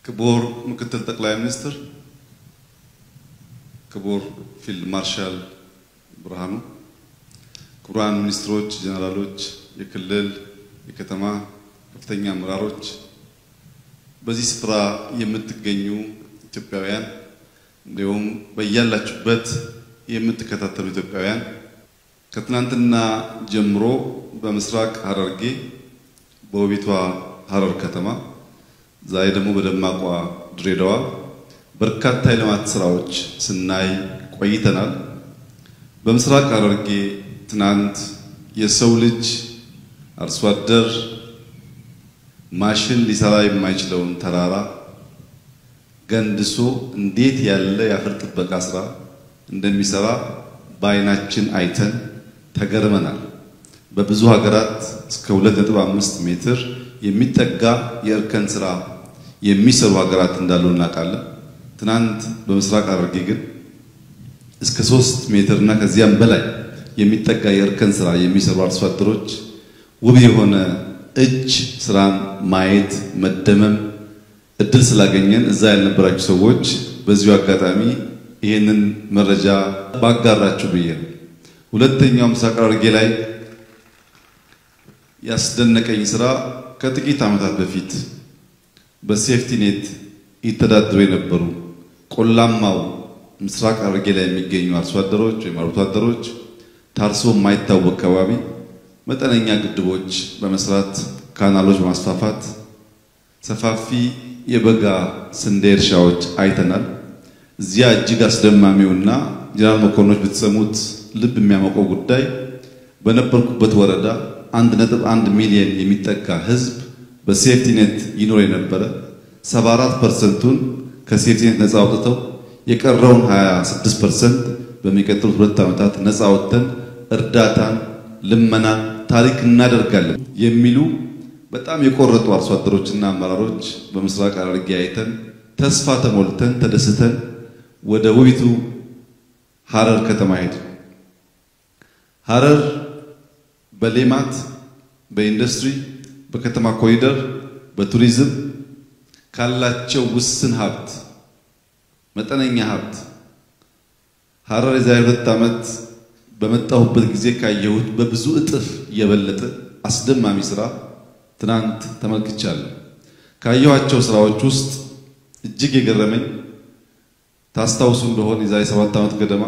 ክቡር ምክትል ጠቅላይ ሚኒስትር፣ ክቡር ፊልድ ማርሻል ብርሃኑ፣ ክቡራን ሚኒስትሮች፣ ጀነራሎች፣ የክልል የከተማ ከፍተኛ አመራሮች፣ በዚህ ስፍራ የምትገኙ ኢትዮጵያውያን፣ እንዲሁም በያላችሁበት የምትከታተሉ ኢትዮጵያውያን፣ ከትናንትና ጀምሮ በምስራቅ ሐረርጌ በውቢቷ ሐረር ከተማ፣ ዛሬ ደግሞ በደማቋ ድሬዳዋ በርካታ የልማት ስራዎች ስናይ ቆይተናል። በምስራቅ ሐረርጌ ትናንት የሰው ልጅ አርሶ አደር ማሽን ሊሰራ የማይችለውን ተራራ ገንድሶ እንዴት ያለ የአፈር ጥበቃ ስራ እንደሚሰራ በአይናችን አይተን ተገርመናል። በብዙ ሀገራት እስከ 2.5 ሜትር የሚጠጋ የእርከን ስራ የሚሰሩ ሀገራት እንዳሉ እናውቃለን። ትናንት በምስራቅ ሐረርጌ ግን እስከ 3 ሜትር እና ከዚያም በላይ የሚጠጋ የእርከን ስራ የሚሰሩ አርሶ አደሮች ውብ የሆነ እጅ ስራን ማየት መደመም እድል ስላገኘን እዛ ያልነበራችሁ ሰዎች በዚሁ አጋጣሚ ይህንን መረጃ ባጋራችሁ ብዬ ነው። ሁለተኛው ምስራቅ ሐረርጌ ላይ ያስደነቀኝ ስራ ከጥቂት ዓመታት በፊት በሴፍቲኔት ይተዳደሩ የነበሩ ቆላማው ምስራቅ ሐረርጌ ላይ የሚገኙ አርሶ አደሮች ወይም አርብቶ አደሮች ታርሶ የማይታወቅ አካባቢ መጠነኛ ግድቦች በመስራት፣ ካናሎች በማስፋፋት ሰፋፊ የበጋ ስንዴ እርሻዎች አይተናል። እዚያ እጅግ አስደማሚውና ጀነራል መኮንኖች ብትሰሙት ልብ የሚያሞቀው ጉዳይ በነበርኩበት ወረዳ 1.1 ሚሊዮን የሚጠጋ ሕዝብ በሴፍቲኔት ይኖር የነበረ 74%ቱን ከሴፍቲኔት ነፃ አውጥተው የቀረውን 26% በሚቀጥሉት 2 ዓመታት ነፃ አውጥተን እርዳታን፣ ልመናን ታሪክ እናደርጋለን የሚሉ በጣም የቆረጡ አርሶ አደሮችና አመራሮች በምስራቅ ሐረርጌ አይተን ተስፋ ተሞልተን ተደስተን ወደ ውቢቱ ሐረር ከተማ ሄድን። ሐረር በሌማት፣ በኢንዱስትሪ፣ በከተማ ኮሪደር፣ በቱሪዝም ካላቸው ውስን ሀብት፣ መጠነኛ ሀብት፣ ሐረር የዛሬ 2 ዓመት በመጣሁበት ጊዜ ካየሁት በብዙ እጥፍ የበለጠ አስደማሚ ስራ ትናንት ተመልክቻለሁ። ካየኋቸው ስራዎች ውስጥ እጅግ የገረመኝ ታስታውሱ እንደሆነ የዛሬ 7 ዓመት ገደማ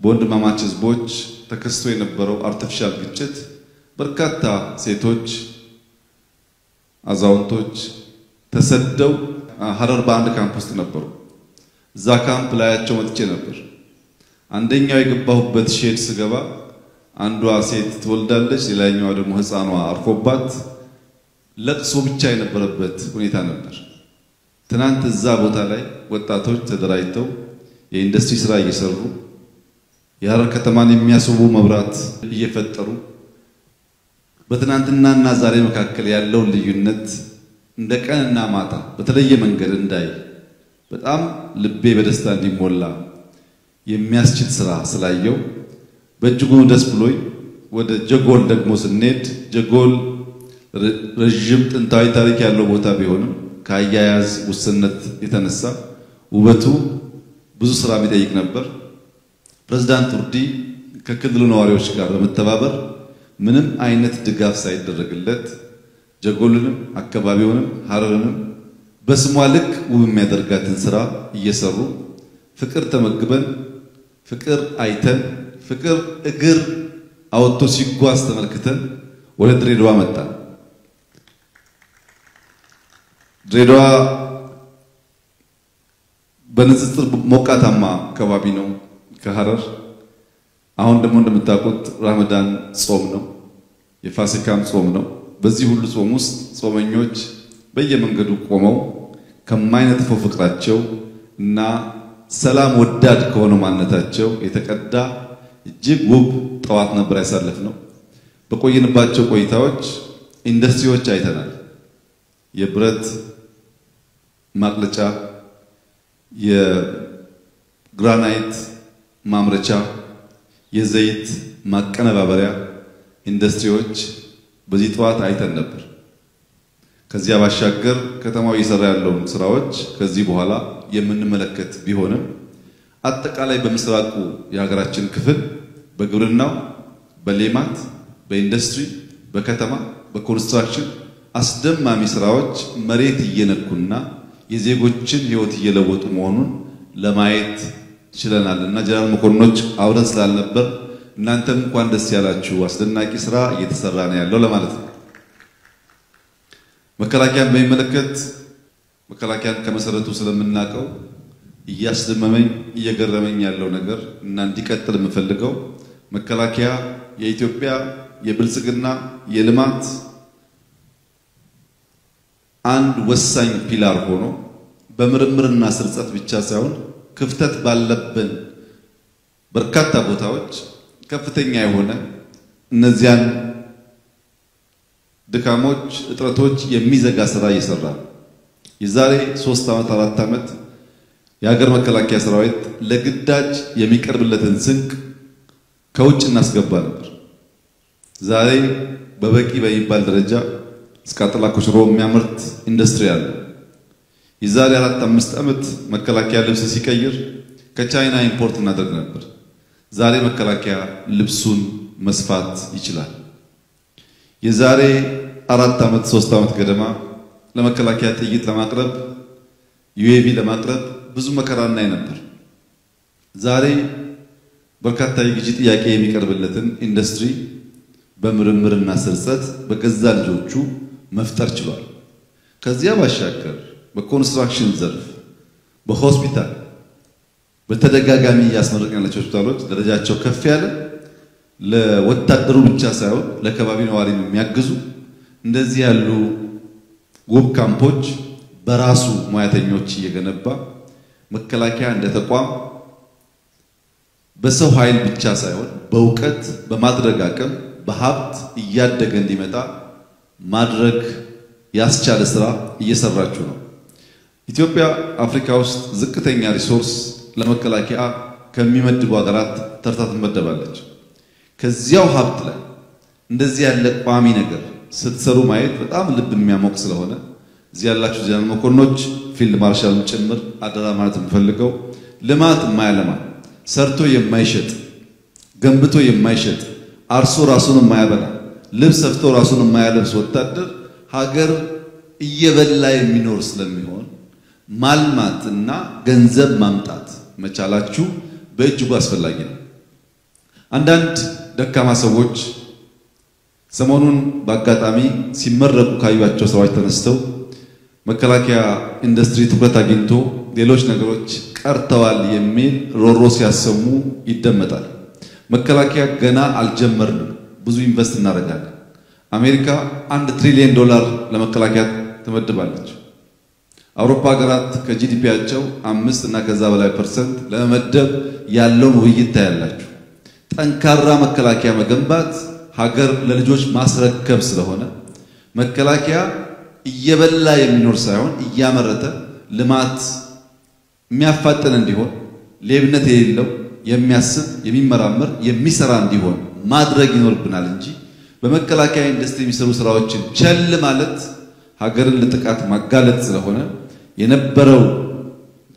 በወንድማማች ህዝቦች ተከስቶ የነበረው artificial ግጭት በርካታ ሴቶች፣ አዛውንቶች ተሰደው ሀረር በአንድ ካምፕ ውስጥ ነበሩ። እዛ ካምፕ ላያቸው መጥቼ ነበር። አንደኛው የገባሁበት shed ስገባ አንዷ ሴት ትወልዳለች፣ ሌላኛዋ ደግሞ ህፃኗ አርፎባት ለቅሶ ብቻ የነበረበት ሁኔታ ነበር። ትናንት እዛ ቦታ ላይ ወጣቶች ተደራጅተው የኢንዱስትሪ ስራ እየሰሩ የሀረር ከተማን የሚያስውቡ መብራት እየፈጠሩ በትናንትናና ዛሬ መካከል ያለውን ልዩነት እንደ ቀንና ማታ በተለየ መንገድ እንዳይ በጣም ልቤ በደስታ እንዲሞላ የሚያስችል ስራ ስላየው በእጅጉ ደስ ብሎኝ ወደ ጀጎል ደግሞ ስንሄድ ጀጎል ረጅም ጥንታዊ ታሪክ ያለው ቦታ ቢሆንም ከአያያዝ ውስንነት የተነሳ ውበቱ ብዙ ስራ የሚጠይቅ ነበር። ፕሬዝዳንት ቱርዲ ከክልሉ ነዋሪዎች ጋር በመተባበር ምንም አይነት ድጋፍ ሳይደረግለት ጀጎልንም አካባቢውንም ሀረርንም በስሟ ልክ ውብ የሚያደርጋትን ስራ እየሰሩ ፍቅር ተመግበን ፍቅር አይተን ፍቅር እግር አወጥቶ ሲጓዝ ተመልክተን ወደ ድሬዳዋ መጣን። ድሬዳዋ በንጽጽር ሞቃታማ አካባቢ ነው ከሀረር። አሁን ደግሞ እንደምታውቁት ረመዳን ጾም ነው፣ የፋሲካም ጾም ነው። በዚህ ሁሉ ጾም ውስጥ ጾመኞች በየመንገዱ ቆመው ከማይነጥፈው ፍቅራቸው እና ሰላም ወዳድ ከሆነው ማንነታቸው የተቀዳ እጅግ ውብ ጠዋት ነበር ያሳለፍነው። በቆየንባቸው ቆይታዎች ኢንዱስትሪዎች አይተናል። የብረት ማቅለጫ፣ የግራናይት ማምረቻ፣ የዘይት ማቀነባበሪያ ኢንዱስትሪዎች በዚህ ጠዋት አይተን ነበር። ከዚያ ባሻገር ከተማው እየሰራ ያለውን ስራዎች ከዚህ በኋላ የምንመለከት ቢሆንም አጠቃላይ በምስራቁ የሀገራችን ክፍል በግብርናው፣ በሌማት፣ በኢንዱስትሪ፣ በከተማ፣ በኮንስትራክሽን አስደማሚ ስራዎች መሬት እየነኩና የዜጎችን ህይወት እየለወጡ መሆኑን ለማየት ችለናል። እና ጀነራል መኮንኖች አብረን ስላልነበር እናንተም እንኳን ደስ ያላችሁ፣ አስደናቂ ስራ እየተሰራ ነው ያለው ለማለት ነው። መከላከያን በሚመለከት መከላከያን ከመሰረቱ ስለምናውቀው እያስደመመኝ እየገረመኝ ያለው ነገር እና እንዲቀጥል የምፈልገው መከላከያ የኢትዮጵያ የብልጽግና የልማት አንድ ወሳኝ pillar ሆኖ በምርምርና ስርጸት ብቻ ሳይሆን ክፍተት ባለብን በርካታ ቦታዎች ከፍተኛ የሆነ እነዚያን ድካሞች፣ እጥረቶች የሚዘጋ ስራ እየሰራ ነው። የዛሬ 3 ዓመት 4 ዓመት የሀገር መከላከያ ሰራዊት ለግዳጅ የሚቀርብለትን ስንቅ ከውጭ እናስገባ ነበር። ዛሬ በበቂ በሚባል ደረጃ እስቃጥላ ኮሽሮ የሚያመርት ኢንዱስትሪ አለ። የዛሬ 4 5 ዓመት መከላከያ ልብስ ሲቀይር ከቻይና import እናደርግ ነበር። ዛሬ መከላከያ ልብሱን መስፋት ይችላል። የዛሬ 4 ዓመት 3 ዓመት ገደማ ለመከላከያ ጥይት ለማቅረብ UAV ለማቅረብ ብዙ መከራ እናይ ነበር። ዛሬ በርካታ የግዢ ጥያቄ የሚቀርብለትን ኢንዱስትሪ በምርምርና ስርጸት በገዛ ልጆቹ መፍጠር ችሏል። ከዚያ ባሻገር በኮንስትራክሽን ዘርፍ፣ በሆስፒታል በተደጋጋሚ እያስመረቅን ያላቸው ሆስፒታሎች ደረጃቸው ከፍ ያለ ለወታደሩ ብቻ ሳይሆን ለከባቢ ነዋሪም የሚያግዙ እንደዚህ ያሉ ውብ ካምፖች በራሱ ሙያተኞች እየገነባ መከላከያ እንደ ተቋም በሰው ኃይል ብቻ ሳይሆን በእውቀት፣ በማድረግ አቅም፣ በሀብት እያደገ እንዲመጣ ማድረግ ያስቻለ ስራ እየሰራችሁ ነው። ኢትዮጵያ አፍሪካ ውስጥ ዝቅተኛ resource ለመከላከያ ከሚመድቡ ሀገራት ተርታ ትመደባለች። ከዚያው ሀብት ላይ እንደዚህ ያለ ቋሚ ነገር ስትሰሩ ማየት በጣም ልብ የሚያሞቅ ስለሆነ እዚህ ያላችሁ ጀነራል መኮንኖች፣ ፊልድ ማርሻልም ጭምር አደራ ማለት የምፈልገው ልማት የማያለማ፣ ሰርቶ የማይሸጥ፣ ገንብቶ የማይሸጥ፣ አርሶ ራሱን የማያበላ፣ ልብስ ሰፍቶ ራሱን የማያለብስ ወታደር ሀገር እየበላ የሚኖር ስለሚሆን ማልማትና ገንዘብ ማምጣት መቻላችሁ በእጅጉ አስፈላጊ ነው። አንዳንድ ደካማ ሰዎች ሰሞኑን በአጋጣሚ ሲመረቁ ካዩአቸው ስራዎች ተነስተው መከላከያ ኢንዱስትሪ ትኩረት አግኝቶ ሌሎች ነገሮች ቀርተዋል የሚል ሮሮ ሲያሰሙ ይደመጣል። መከላከያ ገና አልጀመርንም፣ ብዙ invest እናደርጋለን። አሜሪካ 1 ትሪሊየን ዶላር ለመከላከያ ትመድባለች። አውሮፓ ሀገራት ከ GDP ያቸው 5 እና ከዛ በላይ percent ለመመደብ ያለውን ውይይት ታያላችሁ። ጠንካራ መከላከያ መገንባት ሀገር ለልጆች ማስረከብ ስለሆነ መከላከያ እየበላ የሚኖር ሳይሆን እያመረተ ልማት የሚያፋጥን እንዲሆን፣ ሌብነት የሌለው የሚያስብ፣ የሚመራመር፣ የሚሰራ እንዲሆን ማድረግ ይኖርብናል እንጂ በመከላከያ ኢንዱስትሪ የሚሰሩ ስራዎችን ቸል ማለት ሀገርን ለጥቃት ማጋለጥ ስለሆነ የነበረው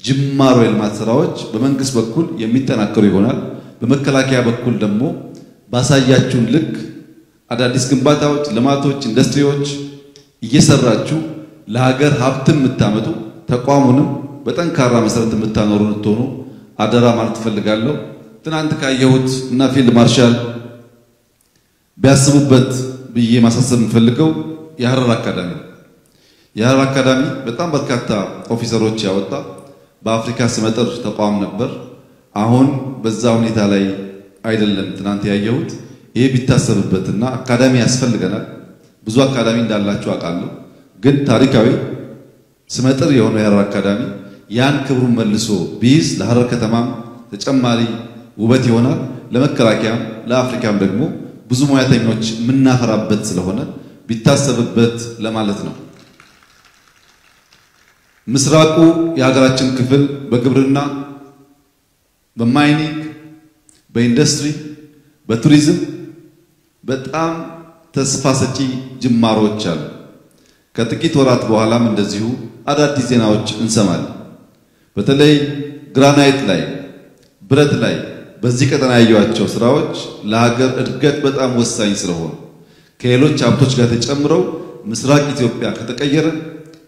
ጅማሮ የልማት ስራዎች በመንግስት በኩል የሚጠናከሩ ይሆናል። በመከላከያ በኩል ደግሞ ባሳያችሁን ልክ አዳዲስ ግንባታዎች፣ ልማቶች፣ ኢንዱስትሪዎች እየሰራችሁ ለሀገር ሀብትም የምታመጡ ተቋሙንም በጠንካራ መሰረት የምታኖሩ እንድትሆኑ አደራ ማለት እፈልጋለሁ። ትናንት ካየሁት እና ፊልድ ማርሻል ቢያስቡበት ብዬ ማሳሰብ የምፈልገው የሐረር አካዳሚ ነው። የሐረር አካዳሚ በጣም በርካታ officer ኦች ያወጣ በአፍሪካ ስመጥር ተቋም ነበር። አሁን በዛ ሁኔታ ላይ አይደለም ትናንት ያየሁት። ይሄ ቢታሰብበትና አካዳሚ ያስፈልገናል። ብዙ አካዳሚ እንዳላችሁ አውቃለሁ። ግን ታሪካዊ ስመጥር የሆነው የሐረር አካዳሚ ያን ክብሩን መልሶ ቢይዝ ለሐረር ከተማም ተጨማሪ ውበት ይሆናል። ለመከላከያም ለአፍሪካም ደግሞ ብዙ ሙያተኞች የምናፈራበት ስለሆነ ቢታሰብበት ለማለት ነው። ምስራቁ የሀገራችን ክፍል በግብርና፣ በ mining፣ በኢንዱስትሪ፣ በቱሪዝም በጣም ተስፋ ሰጪ ጅማሮች አሉ። ከጥቂት ወራት በኋላም እንደዚሁ አዳዲስ ዜናዎች እንሰማለን። በተለይ ግራናይት ላይ፣ ብረት ላይ በዚህ ቀጠና ያዩዋቸው ስራዎች ለሀገር እድገት በጣም ወሳኝ ስለሆኑ ከሌሎች ሀብቶች ጋር ተጨምረው ምስራቅ ኢትዮጵያ ከተቀየረ፣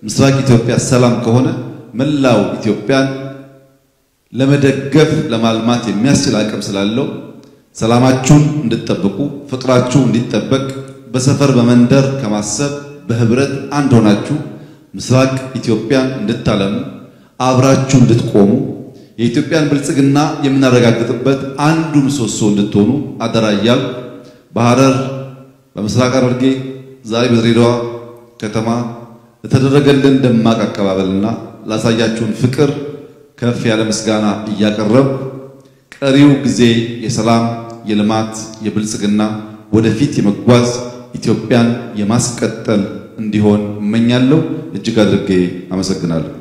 ምስራቅ ኢትዮጵያ ሰላም ከሆነ መላው ኢትዮጵያን ለመደገፍ ለማልማት የሚያስችል አቅም ስላለው ሰላማችሁን እንድትጠብቁ፣ ፍቅራችሁ እንዲጠበቅ በሰፈር በመንደር ከማሰብ በህብረት አንድ ሆናችሁ ምስራቅ ኢትዮጵያን እንድታለሙ አብራችሁ እንድትቆሙ የኢትዮጵያን ብልጽግና የምናረጋግጥበት አንዱ ምሰሶ እንድትሆኑ አደራ እያልኩ በሐረር፣ በምስራቅ ሐረርጌ፣ ዛሬ በድሬዳዋ ከተማ ለተደረገልን ደማቅ አቀባበልና ላሳያችሁን ፍቅር ከፍ ያለ ምስጋና እያቀረብ ቀሪው ጊዜ የሰላም፣ የልማት፣ የብልጽግና ወደፊት የመጓዝ ኢትዮጵያን የማስቀጠል እንዲሆን እመኛለሁ። እጅግ አድርጌ አመሰግናለሁ።